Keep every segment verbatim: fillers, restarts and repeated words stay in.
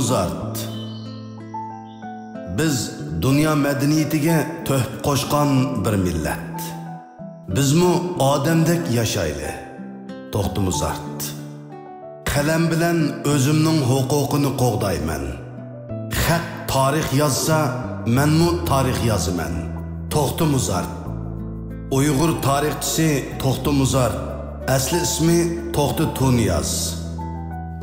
موزارت. بىز دۇنيا مەدەنىيىتىگە تۆھپە قوشقان بىر مىللەت. بىزمۇ ئادەمدەك ياشايلى. توختى موزارت. قەلەم بىلەن ئۆزۈمنىڭ ھوقۇقىنى قوغدايمەن. خەق تارىخ يازسا، مەنمۇ تارىخ يازىمەن. توختى موزارت. ئۇيغۇر تارىخچىسى توختى موزارت، ئەسلى ئىسمى توختى تۇنىياز.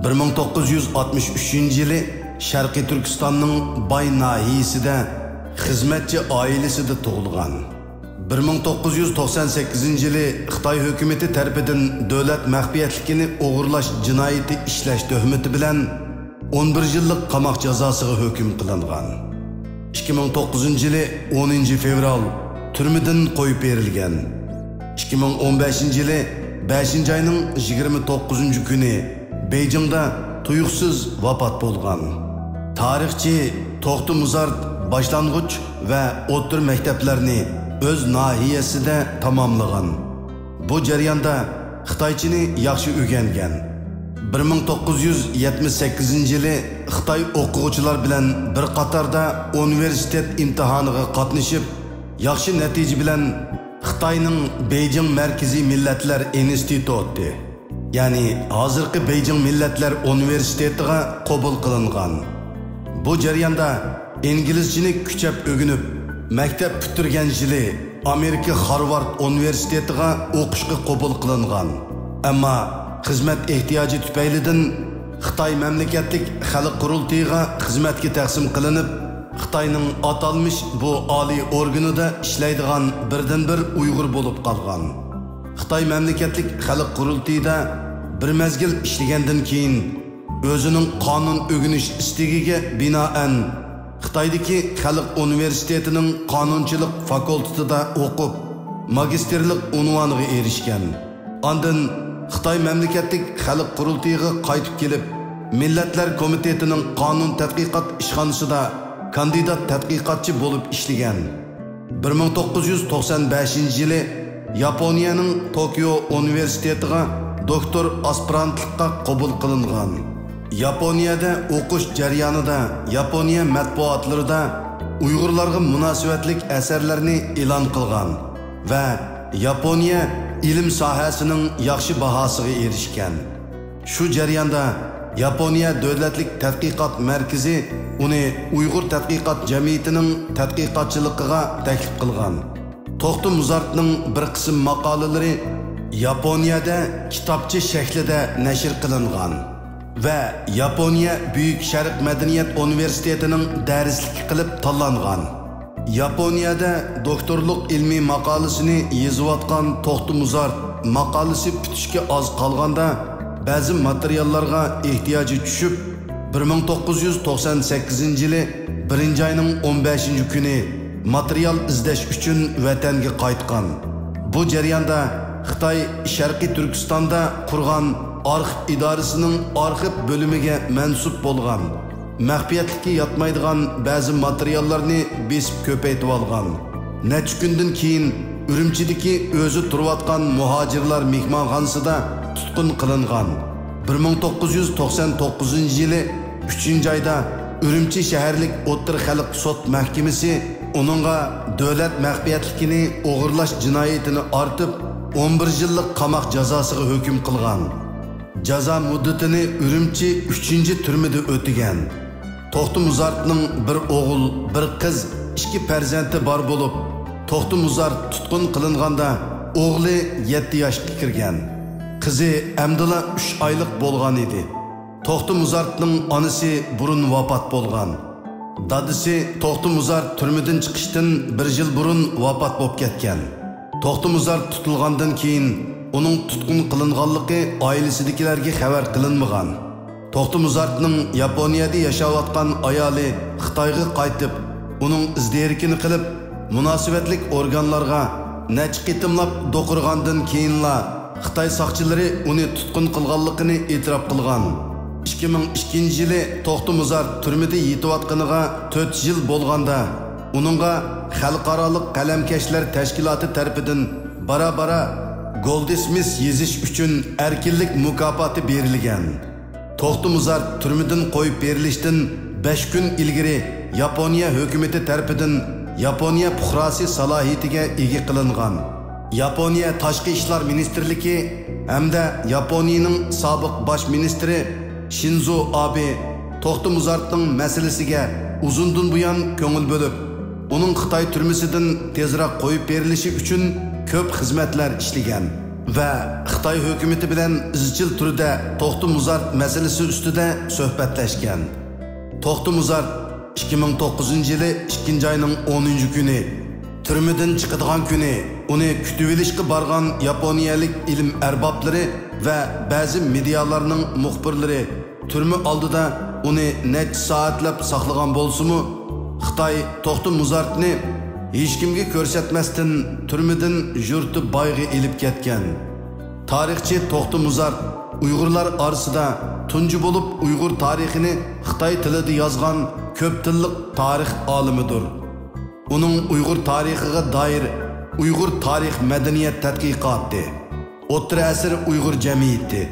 بىر مىڭ توققۇز يۈز ئاتمىش ئۈچىنچى يىلى شەرقىي تۈركىستاننىڭ باي ناھىيىسىدە خىزمەتچى ئائىلىسىدە تۇغۇلغان. بىر مىڭ توققۇز يۈز توقسان سەككىزىنچى يىلى خىتاي ھۆكۈمىتى تەرىپىدىن دۆلەت مەخپىيەتلىكىنى ئوغرىلاش جىنايىتى ئىشلەش تۆھمىتى بىلەن ئون بىر يىللىق قاماق جازاسىغا ھۆكۈم قىلىنغان. ئىككى مىڭ توققۇزىنچى يىلى ئونىنچى فېۋرال تۈرمىدىن قويۇپ بېرىلگەن. ئىككى مىڭ ئون بەشىنچى يىلى بەشىنچى ئاينىڭ يىگىرمە توققۇزىنچى كۈنى بېيجىڭدا تۇيۇقسىز ۋاپات بولغان. تارىخچى توختى مۇزارت باشلانغۇچ ۋە ئوتتۇرا مەكتەپلەرنى ئۆز ناھىيەسىدە تاماملىغان. بۇ جەرياندا خىتايچىنى ياخشى ئۆگەنگەن. بىر مىڭ توققۇز يۈز يەتمىش سەككىزىنچى يىلى خىتاي ئوقۇغۇچىلار بىلەن بىر قاتاردا ئۇنىۋېرسىتېت ئىمتىھانىغا قاتنىشىپ، ياخشى نەتىجە بىلەن خىتاينىڭ بېيجىڭ مەركىزىي مىللەتلەر ئىنستىتۇتى، يەنى ھازىرقى بېيجىڭ مىللەتلەر ئۇنىۋېرسىتېتىغا قوبۇل قىلىنغان. بۇ جەرياندا ئىنگلىزچىنى كۈچەپ ئۆگىنىپ، مەكتەپ پۈتتۈرگەن يىلى ئامېرىكا خارۋارد ئۇنىۋېرسىتېتىغا ئوقۇشقا قوبۇل قىلىنغان. ئەمما خىزمەت ئېھتىياجى تۈپەيلىدىن خىتاي مەملىكەتلىك خەلق قۇرۇلتىيىغا خىزمەتكە تەقسىم قىلىنىپ، خىتاينىڭ ئاتالمىش بۇ ئالىي ئورگىنىدا ئىشلەيدىغان بىردىنبىر ئۇيغۇر بولۇپ قالغان. خىتاي مەملىكەتلىك خەلق قۇرۇلتىيىدا بىر مەزگىل ئىشلىگەندىن كېيىن، ئۆزىنىڭ قانۇن ئۆگىنىش ئىستىكىگە بىنائەن، خىتايدىكى خەلق ئۇنىۋېرسىتېتىنىڭ قانۇنچىلىق فاكۇلتېتىدا ئوقۇپ، ماگىستىرلىق ئۇنۋانىغا ئېرىشكەن. ئاندىن خىتاي مەملىكەتلىك خەلق قۇرۇلتىيىغا قايتىپ كېلىپ، مىللەتلەر كومىتېتىنىڭ قانۇن تەتقىقات ئىشخانىسىدا كاندىدات تەتقىقاتچى بولۇپ ئىشلىگەن. بىر مىڭ توققۇز يۈز توقسان بەشىنچى يىلى ياپونىيەنىڭ توكيو ئۇنىۋېرسىتېتىغا دوكتور ئاسپىرانتلىققا قوبۇل قىلىنغان. ياپونىيەدە ئوقۇش جەريانىدا ياپونىيە مەتبۇئاتلىرىدا ئۇيغۇرلارغا مۇناسىۋەتلىك ئەسەرلەرنى ئېلان قىلغان ۋە ياپونىيە ئىلىم ساھەسىنىڭ ياخشى باھاسىغا ئېرىشكەن. شۇ جەرياندا ياپونىيە دۆلەتلىك تەتقىقات مەركىزى ئۇنى ئۇيغۇر تەتقىقات جەمئىيىتىنىڭ تەتقىقاتچىلىقىغا تەكلىپ قىلغان. توختى مۇزارتنىڭ بىر قىسىم ماقالىلىرى ياپونىيەدە كىتابچە شەكلىدە نەشر قىلىنغان ۋە ياپونىيە بۈيۈك شەرق مەدەنىيەت ئۇنىۋېرسىتېتىنىڭ دەرسلىكى قىلىپ تاللانغان. ياپونىيەدە دوكتورلۇق ئىلمىي ماقالىسىنى يېزىۋاتقان توختى مۇزارت ماقالىسى پۈتۈشكە ئاز قالغاندا، بەزى ماتېرىياللارغا ئېھتىياجى چۈشۈپ، بىر مىڭ توققۇز يۈز توقسان سەككىزىنچى يىلى بىرىنچى ئاينىڭ ئون بەشىنچى كۈنى ماتېرىيال ئىزدەش ئۈچۈن ۋەتەنگە قايتقان. بۇ جەرياندا خىتاي شەرقىي تۈركىستاندا قۇرغان ئارخىپ ئىدارىسىنىڭ ئارخىپ بۆلۈمىگە مەنسۇپ بولغان، مەخپىيەتلىككە ياتمايدىغان بەزى ماتېرىياللارنى بېسىپ كۆپەيتىۋالغان. نەچچە كۈندىن كېيىن ئۈرۈمچىدىكى ئۆزى تۇرۇۋاتقان مۇھاجىرلار مېھمانخانىسىدا تۇتقۇن قىلىنغان. بىر مىڭ توققۇز يۈز توقسان توققۇزىنچى يىلى ئۈچىنچى ئايدا ئۈرۈمچى شەھەرلىك ئوتتۇرا خەلق سوت مەھكىمىسى ئۇنىڭغا دۆلەت مەخپىيەتلىكىنى ئوغرىلاش جىنايىتىنى ئارتىپ، ئون بىر يىللىق قاماق جازاسىغا ھۆكۈم قىلغان. جازا مۇددىتىنى ئۈرۈمچى ئۈچىنچى تۈرمىدە ئۆتىگەن. توختى مۇزارتنىڭ بىر ئوغۇل، بىر قىز، ئىككى پەرزەنتى بار بولۇپ، توختى مۇزارت تۇتقۇن قىلىنغاندا ئوغلى يەتتە ياشقا كىرگەن، قىزى ئەمدىلا ئۈچ ئايلىق بولغان ئىدى. توختى مۇزارتنىڭ ئانىسى بۇرۇن ۋاپات بولغان. دادىسى توختى مۇزارت تۈرمىدىن چىقىشتىن بىر يىل بۇرۇن ۋاپات بولۇپ كەتكەن. توختى مۇزارت تۇتۇلغاندىن كېيىن ئۇنىڭ تۇتقۇن قىلىنغانلىقى ئائىلىسىدىكىلەرگە خەۋەر قىلىنمىغان. توختى مۇزارتنىڭ ياپونىيەدە ياشاۋاتقان ئايالى خىتايغا قايتىپ، ئۇنىڭ ئىز دېرىكىنى قىلىپ، مۇناسىۋەتلىك ئورگانلارغا نەچچە قېتىملاپ دوقۇرغاندىن كېيىنلا، خىتاي ساقچىلىرى ئۇنى تۇتقۇن قىلغانلىقىنى ئېتىراپ قىلغان. ئىككى مىڭ ئىككىنچى يىلى توختى مۇزارت تۈرمىدە يېتىۋاتقىنىغا تۆت يىل بولغاندا، ئۇنىڭغا خەلقئارالىق قەلەمكەشلەر تەشكىلاتى تەرىپىدىن بارا-بارا گولدسمىس يېزىش ئۈچۈن ئەركىنلىك مۇكاپاتى بېرىلگەن. توختى مۇزارت تۈرمىدىن قويۇپ بېرىلىشتىن بەش كۈن ئىلگىرى ياپونىيە ھۆكۈمىتى تەرىپىدىن ياپونىيە پۇقراسى سالاھىيىتىگە ئىگە قىلىنغان. ياپونىيە تاشقى ئىشلار مىنىستىرلىكى ھەمدە ياپونىيىنىڭ سابىق باش مىنىستىرى شىنزو ئابې توختى مۇزارتنىڭ مەسىلىسىگە ئۇزۇندىن بۇيان كۆڭۈل بۆلۈپ، ئۇنىڭ خىتاي تۈرمىسىدىن تېزراق قويۇپ بېرىلىشى ئۈچۈن كۆپ خىزمەتلەر ئىشلىگەن ۋە خىتاي ھۆكۈمىتى بىلەن ئىزچىل تۈردە توختى مۇزارت مەسىلىسى ئۈستىدە سۆھبەتلەشكەن. توختى مۇزارت ئىككى مىڭ توققۇزىنچى يىلى ئىككىنچى ئاينىڭ ئونىنچى كۈنى تۈرمىدىن چىقىدىغان كۈنى ئۇنى كۈتۈۋېلىشقا بارغان ياپونىيەلىك ئىلىم ئەربابلىرى ۋە بەزى مېدىيالارنىڭ مۇخبىرلىرى تۈرمە ئالدىدا ئۇنى نەچچە سائەتلەپ ساقلىغان بولسىمۇ، خىتاي توختى مۇزارتنى ھېچكىمگە كۆرسەتمەستىن تۈرمىدىن يۇرتى بايغا ئېلىپ كەتكەن. تارىخچى توختى مۇزارت ئۇيغۇرلار ئارىسىدا تۇنجى بولۇپ ئۇيغۇر تارىخىنى خىتاي تىلىدا يازغان كۆپ تىللىق تارىخ ئالىمىدۇر. ئۇنىڭ ئۇيغۇر تارىخىغا دائىر ئۇيغۇر تارىخ مەدەنىيەت تەتقىقاتى، ئوتتۇرا ئەسىر ئۇيغۇر جەمئىيىتى،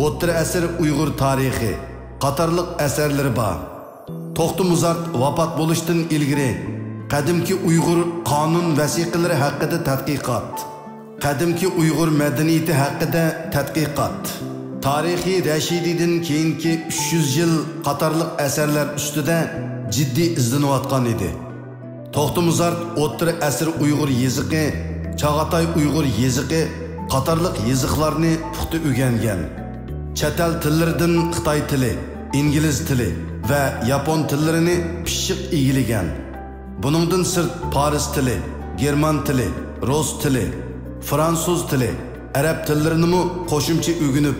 ئوتتۇرا ئەسىر ئۇيغۇر تارىخى قاتارلىق ئەسەرلىرى بار. توختى مۇزارت ۋاپات بولۇشتىن ئىلگىرى قەدىمكى ئۇيغۇر قانۇن ۋەسىقىلىرى ھەققىدە تەتقىقات، قەدىمكى ئۇيغۇر مەدەنىيىتى ھەققىدە تەتقىقات، تارىخى رەشىدىدىن كېيىنكى ئۈچ يۈز يىل قاتارلىق ئەسەرلەر ئۈستىدە جىددىي ئىزدىنىۋاتقان ئىدى. توختى مۇزارت ئوتتۇرا ئەسىر ئۇيغۇر يېزىقى، چاغاتاي ئۇيغۇر يېزىقى قاتارلىق يېزىقلارنى پۇختا ئۆگەنگەن. چەت ئەل تىللىرىدىن خىتاي تىلى، ئىنگلىز تىلى ۋە ياپون تىللىرىنى پىششىق ئىگىلىگەن. بۇنىڭدىن سىرت پارس تىلى، گېرمان تىلى، رۇس تىلى، فرانسۇز تىلى، ئەرەب تىللىرىنىمۇ قوشۇمچە ئۆگىنىپ،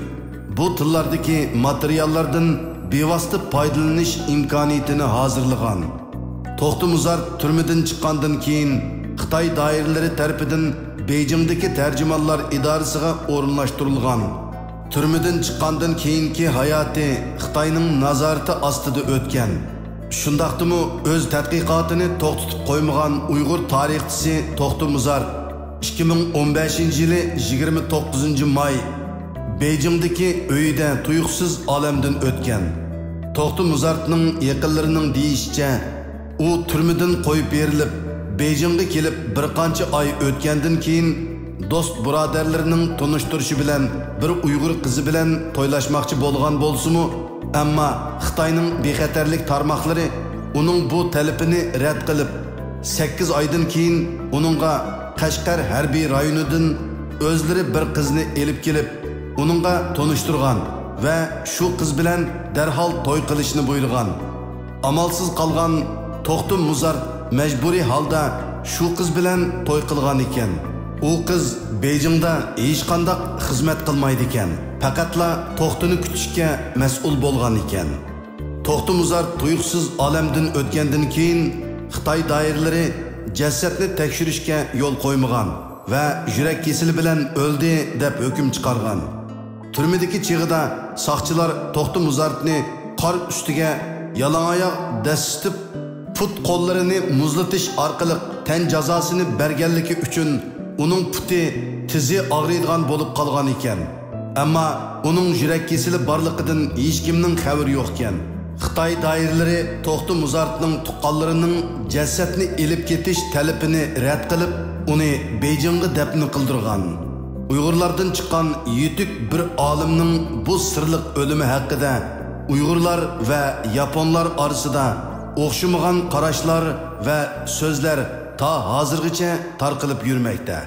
بۇ تىللاردىكى ماتېرىياللاردىن بىۋاسىتە پايدىلىنىش ئىمكانىيىتىنى ھازىرلىغان. توختى مۇزارت تۈرمىدىن چىققاندىن كېيىن، خىتاي دائىرىلىرى تەرىپىدىن بېيجىڭدىكى تەرجىمانلار ئىدارىسىغا ئورۇنلاشتۇرۇلغان. تۈرمىدىن چىققاندىن كېيىنكى ھاياتى خىتاينىڭ نازارىتى ئاستىدا ئۆتكەن. شۇنداقتىمۇ ئۆز تەتقىقاتىنى توختىتىپ قويمىغان ئۇيغۇر تارىخچىسى توختى مۇزارت ئىككى مىڭ ئون بەشىنچى يىلى يىگىرمە توققۇزىنچى ماي بېيجىڭدىكى ئۆيىدە تۇيۇقسىز ئالەمدىن ئۆتكەن. توختى مۇزارتنىڭ يېقىنلىرىنىڭ دېيىشىچە، ئۇ تۈرمىدىن قويۇپ بېرىلىپ، بېيجىڭغا كېلىپ بىر قانچە ئاي ئۆتكەندىن كېيىن، دوست-بۇرادەرلىرىنىڭ تونۇشتۇرۇشى بىلەن بىر ئۇيغۇر قىزى بىلەن تويلاشماقچى بولغان بولسىمۇ، ئەمما خىتاينىڭ بىخەتەرلىك تارماقلىرى ئۇنىڭ بۇ تەلىپىنى رەت قىلىپ، سەككىز ئايدىن كېيىن ئۇنىڭغا قەشقەر ھەربىي رايونىدىن ئۆزلىرى بىر قىزنى ئېلىپ كېلىپ، ئۇنىڭغا تونۇشتۇرغان ۋە شۇ قىز بىلەن دەرھال توي قىلىشنى بۇيرۇغان. ئامالسىز قالغان توختى مۇزارت مەجبۇرىي ھالدا شۇ قىز بىلەن توي قىلغان ئىكەن. ئۇ قىز بېيجىڭدا ھېچقانداق خىزمەت قىلمايدىكەن، پەقەتلا توختىنى كۈتۈشكە مەسئۇل بولغان ئىكەن. توختى مۇزارت تۇيۇقسىز ئالەمدىن ئۆتكەندىن كېيىن، خىتاي دائىرىلىرى جەسەتنى تەكشۈرۈشكە يول قويمىغان ۋە يۈرەك كېسىلى بىلەن ئۆلدى دەپ ھۆكۈم چىقارغان. تۈرمىدىكى چېغىدا ساقچىلار توختى مۇزارتنى قار ئۈستىگە يالاڭاياغ دەسسىتىپ، پۇت-قوللىرىنى مۇزلىتىش ئارقىلىق تەن جازاسىنى بەرگەنلىكى ئۈچۈن ئۇنىڭ پۇتى، تىزى ئاغرىيدىغان بولۇپ قالغان ئىكەن. ئەمما ئۇنىڭ يۈرەك كېسىلى بارلىقىدىن ھېچكىمنىڭ خەۋىرى يوقكەن. خىتاي دائىرىلىرى توختى مۇزارتنىڭ تۇغقانلىرىنىڭ جەسەتنى ئېلىپ كېتىش تەلىپىنى رەت قىلىپ، ئۇنى بېيجىڭغا دەپنە قىلدۇرغان. ئۇيغۇرلاردىن چىققان يېتۈك بىر ئالىمنىڭ بۇ سىرلىق ئۆلۈمى ھەققىدە ئۇيغۇرلار ۋە ياپونلار ئارىسىدا ئوخشىمىغان قاراشلار ۋە سۆزلەر تا ھازىرغىچە تارقىلىپ يۈرمەكتە.